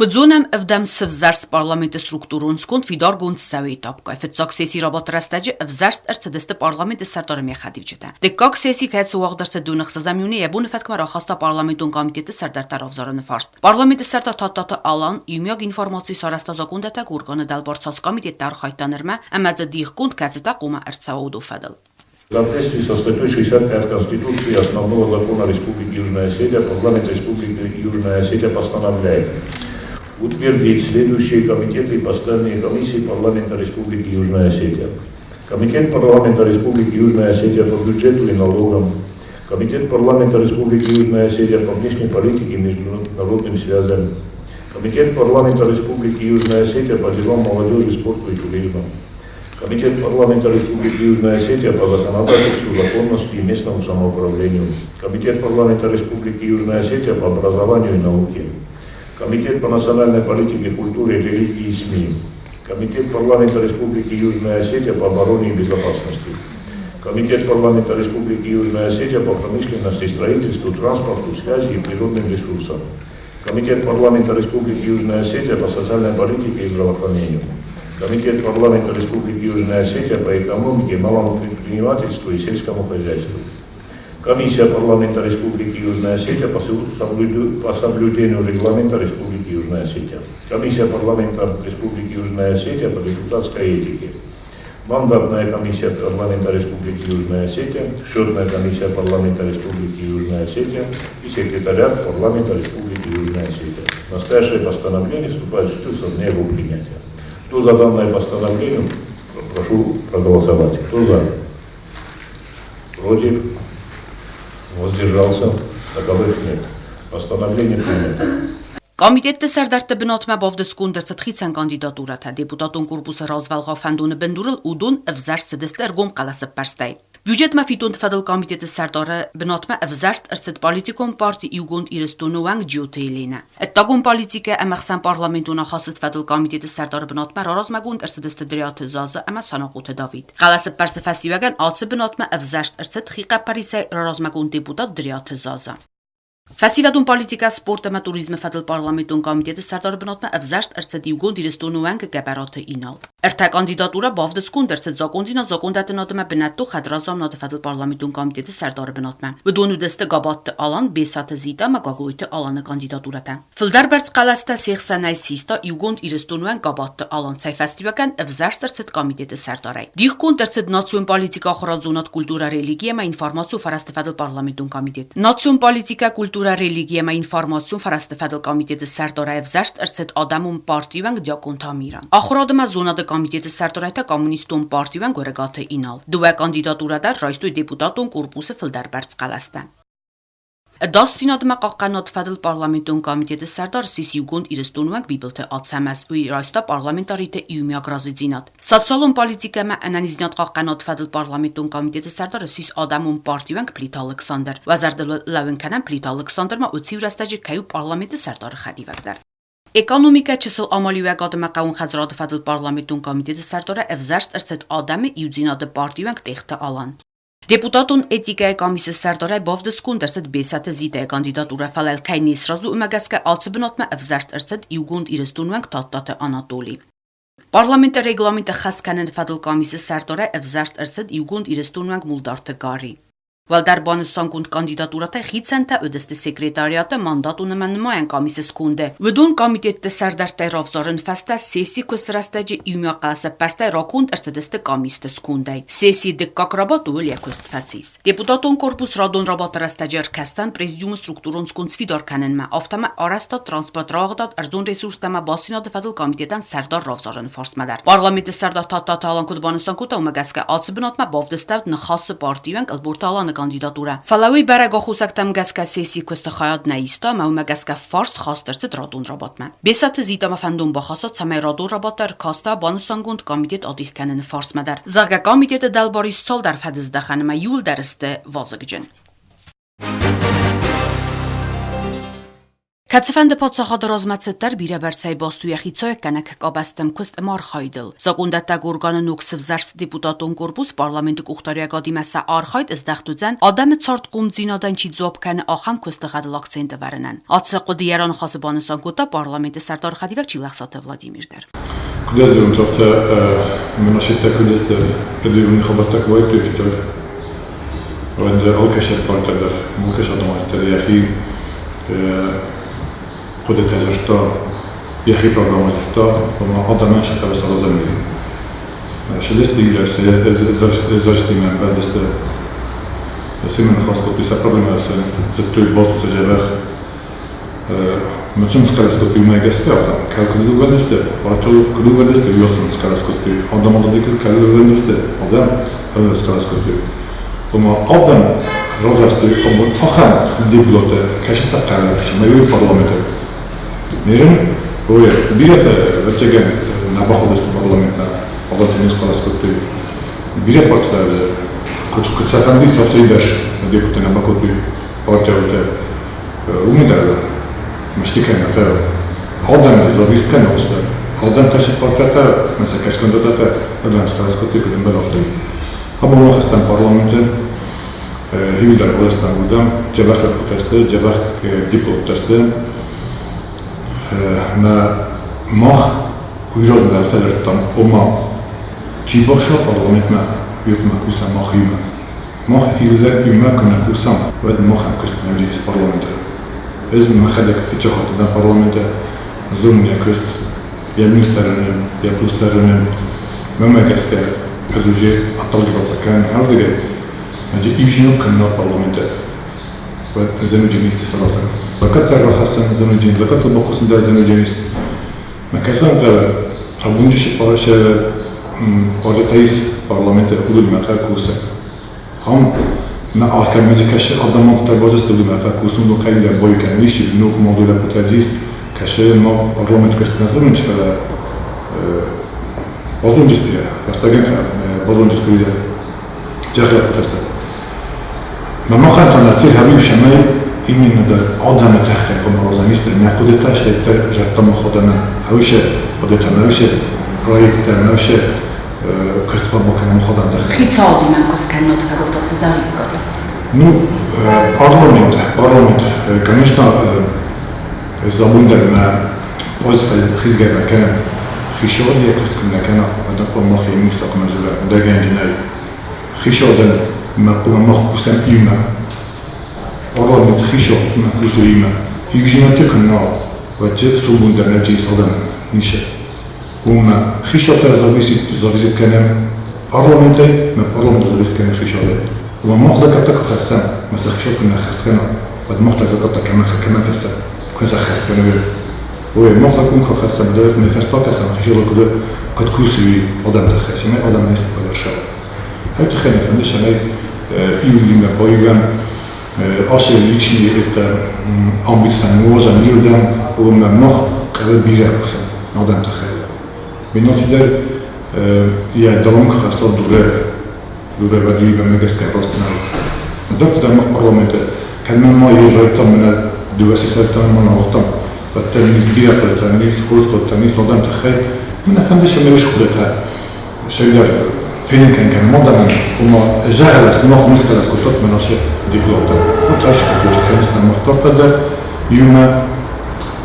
Куыд зонӕм, ӕвдӕм сывзӕрст парламенты структурон сконд фидаргонд цӕуы этапгай. Фыццаг сессийы рабадты рӕстӕджы ӕвзӕрст ӕрцыдысты парламенты сӕрдары хӕдивджытӕ. Дыккаг сесси, кӕцы уагъд ӕрцыд доны ӕхсӕзӕм июны, йӕ боны фӕткмӕ рахаста парламентон комитеты сӕрдӕрттӕ равзарыны фарст. Парламенты сӕрдар Тадтаты Алан иумиаг информаци сарӕзта закондӕттӕг органы дӕлбар цас комитеттӕ архайдта нырмӕ ӕмӕ дзы дихгонд кӕцытӕ хъуамӕ ӕрцӕуа уыдон фӕдыл. В соответствии со статьей 65 Конституции и Основного закона Республики Южная Осетия, парламент Республики Южная Осетия постановляет утвердить следующие комитеты и постоянные комиссии парламента Республики Южная Осетия. Комитет парламента Республики Южная Осетия по бюджету и налогам, Комитет парламента Республики Южная Осетия по внешней политике и международным связям, Комитет парламента Республики Южная Осетия по делам молодежи, спорту и туризма, Комитет парламента Республики Южная Осетия по законодательству, законности и местному самоуправлению, Комитет парламента Республики Южная Осетия по образованию и науке, Комитет по национальной политике, культуре, религии и СМИ, Комитет парламента Республики Южная Осетия по обороне и безопасности, Комитет парламента Республики Южная Осетия по промышленности, строительству, транспорту, связи и природным ресурсам, Комитет парламента Республики Южная Осетия по социальной политике и здравоохранению, Комитет парламента Республики Южная Осетия по экономике, малому предпринимательству и сельскому хозяйству, Комиссия парламента Республики Южная Осетия по соблюдению регламента Республики Южная Осетия, Комиссия парламента Республики Южная Осетия по депутатской этике, Мандатная комиссия парламента Республики Южная Осетия, Счетная комиссия парламента Республики Южная Осетия и секретариат парламента Республики Южная Осетия. Настоящее постановление вступает в силу со дня его принятия. Кто за данное постановление, прошу проголосовать. Кто за? Против? Воздержался? Таковых нет. Постановление принято. Комитетты сӕрдӕртты бынатмӕ бавдыстгонд ӕрцыд хицӕн кандидатурӕтӕ. Депутатон корпусы развӕлгъау фӕндоны бындурыл уыдон ӕвзӕрст цыдысты ӕргом хъӕлӕсӕппӕрстӕй. Бюджетмӕ фиддонты фӕдыл комитеты сӕрдары бынатмӕ ӕвзӕрст ӕрцыд политикон парти Иугонд Ирыстоны уӕнг Джиоты Еленӕ. Ӕддагон политикӕ ӕмӕ ӕхсӕнпарламентон ахастыты фӕдыл комитеты сӕрдары бынатмӕ раразмӕгонд ӕрцыдысты Дриаты Заза ӕмӕ Санахъоты Давид. Хъӕлӕсӕппӕрсты фӕстиуӕгӕн ацы бынатмӕ ӕвзӕрст ӕрцыд хихъӕппӕрисӕй раразмӕгонд депутат Дриаты Заза. Фӕсивӕдон политикӕ, спорт ӕмӕ туризмы фӕдыл парламентон комитеты сӕрдары бынатмӕ ӕвзӕрст ӕрцыд Иугонд Ирыстоны уӕнг Гӕбӕраты Инал. Ӕртӕ кандидатурӕ бавдыстгонд ӕрцыд закъондзинад закъондӕттынадмӕ бынӕттон хӕдразамынады фӕдыл парламентон комитеты сӕрдары бынатмӕ. Уыдон уыдысты Габатты Алан, Бесаты Зита ӕмӕ Гаглойты Аланы кандидатурӕтӕ. Фылдӕр бӕрц хъӕлӕстӕ се хсӕнӕй систа Иугонд Ирыстон уӕнг Габатты Алан, цӕй фӕстиуӕгӕн ӕвзӕрст ӕрцыд комитеты сӕрдарӕй. Дихгонд ӕрцыд национ политикӕ, ахуырад, зонад, культурӕ, религи ӕмӕ информацион фӕрӕзты фӕдыл парламентон комитет. Национ политикӕ, культурӕ, религи ӕмӕ информацион фӕрӕзты фӕдыл комитеты сӕрдарӕй ӕвзӕрст ӕрцыд Адӕмон партийы уӕнг Диакон Тамиран. Ахуырад ӕмӕ зонады комитеты сӕрдарӕй та Коммунистон партийы уӕнг Уӕрӕгаты Инал. Дыууӕ кандидатурӕ дӕр райстой депутатон корпусы фылдӕр бӕрц хъӕлӕстӕ. Ӕдасдзинадмӕ хъахъхъӕнады фӕдыл парламентон комитеты сӕрдар ссис Иугонд Ирыстон уӕнг Бибылты Ацӕмӕз. Уый райста парламентариты иумиаг разыдзинад. Социалон политикӕмӕ ӕнӕниздзинад хъахъхъӕнады фӕдыл парламентон комитеты сӕрдар ссис Адӕмон партийы уӕнг Плиты Алыксандр. Уӕ зӕрдыл лӕууын кӕнӕм, Плиты Алыксандр ма уыцы иу рӕстӕджы кӕй у парламенты сӕрдары хӕдивӕг дӕр. Экономикӕ чысыл амалиуӕгадмӕ хъӕуын хӕдзарады фӕдыл парламентон комитеты сӕрдарӕй ӕвзӕрст ӕрцыд Адӕмы иудзинады партийы уӕнг Тъехты Алан. Депутатон этикӕйы къамисы сӕрдарӕй бавдыстгонд ӕрцыд Бесаты Зитӕйы кандидатурӕ, фӕлӕ кӕй не сразы, уымӕ гӕсгӕ ацы бынатмӕ ӕвзӕрст ӕрцыд Иугонд Ирыстон уӕнг Тадтаты Анатоли. Парламенты регламент ӕххӕст кӕныны фӕдыл къамисы сӕрдарӕй ӕвзӕрст ӕрцыд Иугонд Ирыстон уӕнг Мулдарты Гарри. Уӕлдӕр банысангонд кандидатурӕтӕй хицӕнтӕ уыдысты секретариаты мандатон ӕмӕ нымайӕн къамисы сконды. Уыдон комитетты сӕрдӕрттӕй равзарын фӕстӕ сессийы куысты рӕстӕджы иумиаг хъӕлӕсӕппӕрстӕй раконд ӕрцыдысты къамисты скондӕй. Сессийы дыккаг рабадт ууыл йӕ куыст фӕцис. Депутатон корпус радон рабадты рӕстӕджы ӕркастӕн президиумы структурон сконд сфидар кӕнынмӕ, афтӕ ма арӕзтад, транспорт, рауагъдад, ӕрдзон ресурстӕ ӕмӕ бастдзинады фӕдыл комитетӕн сӕрдар равзарыны фарстмӕ дӕр. Парламенты сӕрдар Тадтаты Алан куыд банысан кодта, уымӕ гӕсгӕ ацы бынатмӕ бавдыстӕуыд Ныхасы партийы уӕнг Ӕлборты Аланы кандидатурӕ. Фӕлӕ уый бӕрӕг аххосӕгтӕм гӕсгӕ сессийы куысты хайад нӕ иста ӕмӕ уымӕ гӕсгӕ фарст хаст ӕрцыд радон рабадтмӕ. Бесаты Зита ма фӕндон бахаста, цӕмӕй радон рабадт ӕркаста банысангонд комитет адих кӕныны фарстмӕ дӕр. Зӕгъгӕ, комитеты дӕлбар ис цалдӕр фӕдыздӕхӕн ӕмӕ иуылдӕр сты вазыгджын. Кӕцыфӕнды паддзахады размӕцыд дӕр бирӕбӕрцӕй баст у йӕ хицауиуӕггӕнӕг къабӕзтӕм куыст ӕмӕ архайдыл. Закъондӕттӕг органы ног сывзӕрст депутатон корпус парламенты къухдариуӕгадимӕ сӕ архайд здӕхт уыдзӕн, адӕмы цардхъомдзинадӕн чи дзуапп кӕны, ахӕм куысты гъӕдыл акцент ӕвӕрынӕн. Ацы хъуыды йӕ раныхасы банысан кодта парламенты сӕрдар хӕдивӕг Чилӕхсаты Владимир дӕр. Куыд ӕз афтӕ мӕ сидтӕ куыд сты, предвыборный хабӕрттӕ куы уаиккой фыццаг, уӕд алкӕцы партия дӕр, алкӕцы адӕймаг дӕр йӕхи хъуыдытӕ дзырдта, йӕхи программӕ дзырдта, ома адӕмӕн сӕ хъӕбысы аразӕн уыди. Сӕдӕсты ӕвзӕрстимӕ ӕмбӕлдысты, семӕ ныхас кодтой сӕ проблемӕтӕ сын дзырдтой, бацу сӕ дзӕбӕх. Мыцын схъӕлӕс кодтой уымӕ гӕсгӕ адӕм куыд ӕууӕндысты, партыл куыд ӕууӕндысты, уый сын схъӕлӕс кодтой. Адӕм алыдыкыл кӕй ӕууӕндысты, адӕм схъӕлӕс кодтой. Ома адӕм равзӕрстой абон ахӕм депутаттӕ, кӕцы сӕ хъӕуы, цӕмӕй уый парламенты. Нырын ой, бирӕтӕ, ӕвӕццӕгӕн, нӕ бахудысты парламентмӕ, палатӕ не схъӕлӕс кодтой. Бирӕ партитӕ куыд сӕ фӕндыд, афтӕ бӕрц депутаттӕ нӕ бакодтой партиаутӕ. Уымӕ дӕр мӕсты кӕнӕ адӕмы завист кӕнӕ адӕм кӕсы партиатӕ, мӕ сӕ кӕсгӕндӕтӕ адӕм схъӕлӕс кодтой, куыд ӕмбӕлы, афтӕ. Абон мах парламенты иуылдӕр областӕн уыдам, дзӕбӕх лӕппутӕ сты, дзӕбӕх депутаттӕ сты. Мӕ мах уый размӕ афтӕ дзырдтам, ома чи бахса парламентмӕ, уый кусӕм мах иумӕ. Мах иуылдӕр иумӕ куы нӕ кусӕм, уӕд мах ӕмкуыст нӕ уыдис парламенты. Ӕз мӕхӕдӕг фыццаг хатт дӕн парламенты, зонын йӕ куыст, йӕ минустӕ рынын, йӕ плюстӕ рынын. Мӕнмӕ гӕсгӕ, ӕз уже отталкиваться кӕнын ардыгӕй, ӕмӕ иу кӕнын парламенты, уӕд зануденист саразын. Закъӕттӕ рахӕссын зануден, закъӕттыл бакусын дӕр зануденист. Мӕ кӕсӕн абонджы парламентарис парламенты уыдонмӕ кусы. Хам на akademici кеше адамон табозис дудумата кусун кайда бой каниш нук модуля потадис кеше ма парламент кестназун чфела базонджистия бастаген базонджистия жахла потаста. Ма махан наци хабиб шамай именно да адама тахқиқ мурозанист нақудета шлеттер жаттама ходана хавише ходета мавише проекта мавише кыстпа бакана ходан даха. Хицауадимӕ куыст кӕнынад фӕдыл та цы зӕгъиккат? Ну, парламент, парламент, конечно, забундер ма позиция хизгерме кена. Хишодия кыст кунна кена, адаква мах имустакма зула, дагенджинай. Хишоден ма кума мах кусам има. Парламент хишод ма кусу има. Игжиначе кунна, ваче субундер набджи садан нише. Ума хишотер зависит, зависит кенем парламенте, ма парламент зависит кенем хишоде. وما مؤاخذة كتك خسام ما سخشوك كنا خستنا قد مؤاخذة زكاة كمان كمان فسا كنا خستنا وي مؤاخذة كون خسام ده ما فستا كسام خشوا كده قد كوسي قدام تخش ما قدام نست قدر شو هاي تخيل فندش هاي يولي ما بايغان أشي ليчни это амбицион нужен يودم وما مخ قبل بيرا كوسا قدام تخيل بنوتي يا دلونك خاصة دوره دوره بدوي بمجلس كراستنا دكتور مخ парламент كان ما يرتم من دواسي سرتم من وقتم والتلميذ بيا التلميذ خلص التلميذ صدام تخيل من فندش ما يوش خدتها شجر فين كان كان مضى من هما جهل سموخ مسكلس كتب من شيء ديبلوتر وتعيش كتب كان مختار يوم ما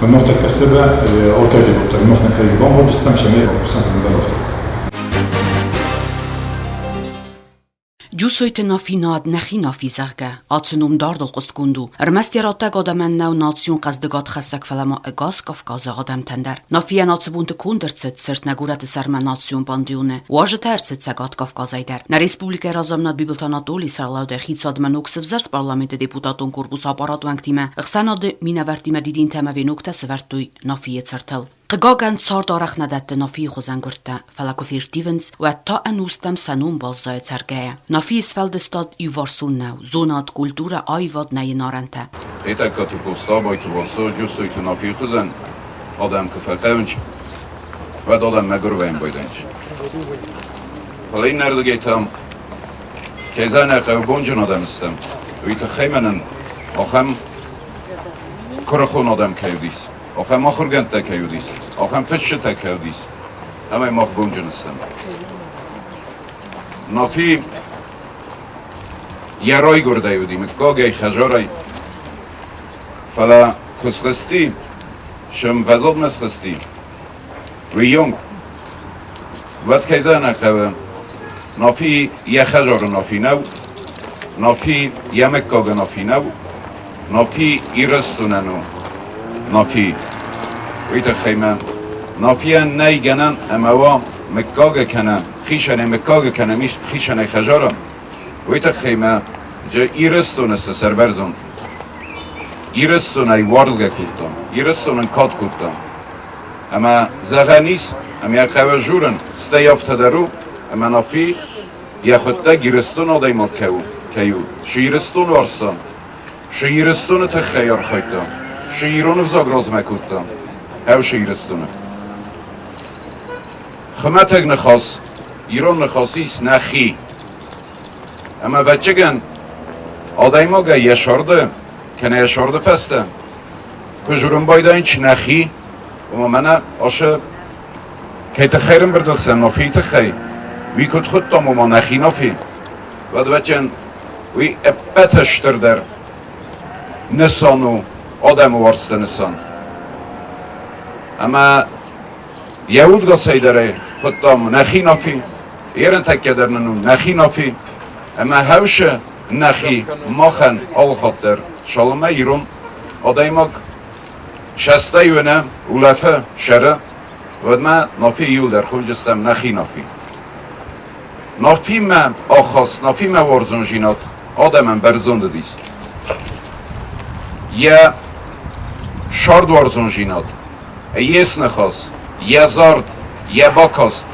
مفتك كسبة أوركاج ديبلوتر مخنا كان يبان بس تمشي ما يبقى من بلوفتر Ջուսոյթը նաֆինատ նախի նաֆի զաղգա, ացնում դարդլ կոստկունդու, րմեստ երատակ ադամաննավ նացիոն կազդգատ խասակ ֆլամա ըգաս Կավկազը ադամթանդար։ Նաֆիան ացբունտը քունդրցեց սրտնագուրատը սարմա նացիոն պանդիունը, ու աժը թերցեց ցագատ Կավկազայդար։ Նա ռեսպուբլիկա ռազամնատ բիբլթանատոլի սարլաուդե խիցադման ուքսվզարս պարլամենտը դեպուտատոն կորպուս ապարատ վանկտիմը, ըղսանադը մինավարտիմը դիդին թեմավին ուկտա սվարտույ նաֆիե ցրթել։ Хъыгагӕн, цард арӕх нӕ дӕтты Нафийы хуызӕн гуырдтӕ, фӕлӕ куы ферттивынц, уӕд та ӕнустӕм сӕ ном баззайы цӕргӕйӕ. Нафийы сфӕлдыстад иуварсон нӕу, зонад, культурӕ, аивад нӕ йын арӕнтӕ. Хетӕгкаты Къоста, Абайты Васо, Джусойты Нафийы хуызӕн адӕм куы фӕхъӕуынц, уӕд адӕм мӕгуыр вӕййын байдайынц. Фӕлӕ иннӕрдыгӕй та, кӕй зӕгъын ӕй хъӕуы, бонджын адӕм стӕм, уый тыххӕй мӕнӕн ахӕм Куырыхон адӕм кӕй уыдис, ахӕм ахуыргӕндтӕ кӕй уыдис, ахӕм фысджытӕ кӕй уыдис, ӕмӕ мах бонджын стӕм. Нафи йӕ райгуырдӕй уыди мыггагӕй, хӕдзарӕй, фӕлӕ куы схызти, сӕмвӕзадмӕ схызти, уыйонг, уӕд кӕй зӕгъын хъӕуы, Нафи йӕ хӕдзары Нафи нӕу, Нафи йӕ мыггагы Нафи нӕу, Нафи Ирыстонӕн у Нафи. Уый тыххӕй мӕ Нафийӕн нӕй гӕнӕн ӕмӕ уа мыггагы кӕнӕ хицӕнӕй мыггагы кӕнӕ хицӕнӕй хӕдзары. Уый тыххӕй мӕ Ирыстоны цы сӕрбӕрзонд Ирыстонӕй уарзгӕ кодтам, Ирыстонӕн кад кодтам. Ӕмӕ зӕгъӕн ис, ӕмӕ йӕ хъӕуы журын, стӕй афтӕ дӕр у, ӕмӕ Нафи йӕхуыдтӕг Ирыстон адӕймаг кӕй у, цы Ирыстон уарзта, цы Ирыстоны тыххӕй архайдта, цы ирон ӕвзаг размӕ кодта, ӕвсы Ирыстоны. Хуымӕтӕг ныхас, ирон ныхас ис нӕхи. Ӕмӕ ӕвӕццӕгӕн, адӕймагӕй йӕ сӕрды, кӕнӕ йӕ сӕрды фӕстӕ куы журын байдайынч нӕхи, ома мӕнӕ ашы кӕй тыххӕй рымбырдыл сӕ Нафийы тыххӕй, уый куыд хуыдтам, ома нӕхи Нафи, уӕд ӕвӕццӕгӕн уый ӕппӕты стырдӕр нысан у, адӕмы уарзты нысан. Ӕмӕ йӕ удгасӕй дӕр ӕй хуыдтам нӕхи Нафи, ерынтӕккӕ дӕр нын у нӕхи Нафи, ӕмӕ хӕвсы нӕхи махӕн алыхатт дӕр цалынмӕ ирон адӕймаг сӕстӕй уынӕ, улӕфы, сӕры, уӕдмӕ Нафи иуылдӕр хонджыстӕм нӕхи Нафи. Нафимӕ ахаст, Нафимӕ уарзондзинад адӕмӕн бӕрзонд уыдис. Йӕ сӕрдуарзондзинад, йе сныхас, йӕ зард, йӕ бакаст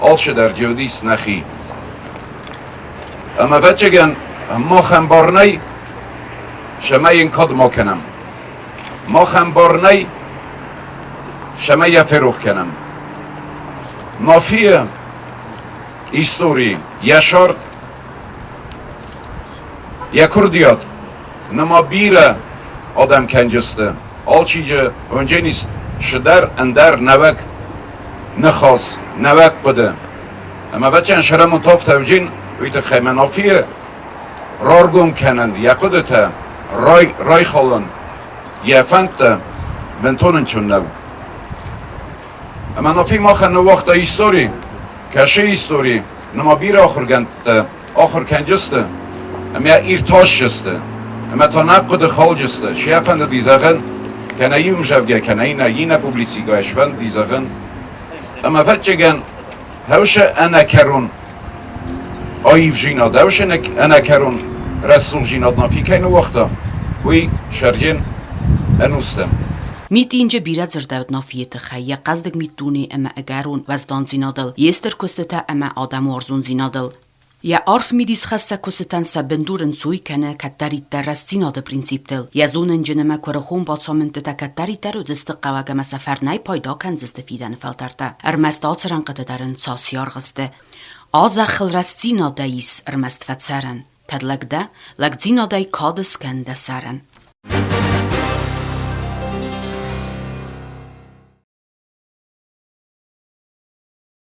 алчидӕр джеудис нӕхи. Ӕмӕ ӕвӕццӕгӕн махӕн бар нӕй, цӕмӕй йын кад ма кӕнӕм. Махӕн бар нӕй, цӕмӕй йӕ ферох кӕнӕм. Нафийы истори, йӕ цард, йӕ курдиат нырма бирӕ адӕм кӕнджысты. Алчиджы ондженис цыдӕр ӕндӕр нӕуӕг ныхас, нӕуӕг хъуыды. Ӕмӕ ӕвӕццӕгӕн сӕрӕмон тафтӕвджын уый тыххӕй мӕ Нафийы раргом кӕнын йӕ хъуыдытӕ, райхалын йӕ фӕндтӕ бынтон ӕнцон нӕу. Ӕмӕ Нафи махӕн ныууагъта истори, кӕсы истори, нырма бирӕ ахуыргӕндтӕ ахуыр кӕнджысты ӕмӕ иртасджысты, ӕмӕ та нӕ хъуыды халджысты, се фӕндыди зӕгъын, кӕнӕ иу мзӕвгӕ, кӕнӕ иннӕ, иннӕ публицикӕйы сфӕндыди зӕгъын. Ӕмӕ ӕвӕццӕгӕн, хӕусы ӕнӕкӕрон аивдзинад, хӕусы ӕнӕкӕрон рӕсугъдзинад Нафи кӕй ныууагъта, уый сӕрджын ӕнустӕм. Митинджы бирӕ дзырдӕуыд Нафийы тыххӕй йӕ хъӕздыг миддуне ӕмӕ ӕгӕрон уӕздандзинадыл, йе стыр куыстытӕ ӕмӕ адӕмуарзондзинадыл. Йӕ арф мидисхӕссӕг куыстытӕн сӕ бындур ӕнцой кӕны кӕддӕриддӕр рӕстдзинады принциптыл. Йӕ зонынджын ӕмӕ куырыхон бацамындтытӕ кӕддӕриддӕр уыдысты хъӕуӕг ӕмӕ сӕ фӕрнӕй пайда кӕндзысты фидӕны фӕлтӕртӕ. Ӕрмӕст ацы рӕнхъыты дӕр ын цас аргъ сты. А зӕххыл рӕстдзинадӕй ис ӕрмӕст фӕцӕрӕн. Кӕд лӕг дӕ, лӕгдзинадӕй кад скӕн дӕ сӕрӕн.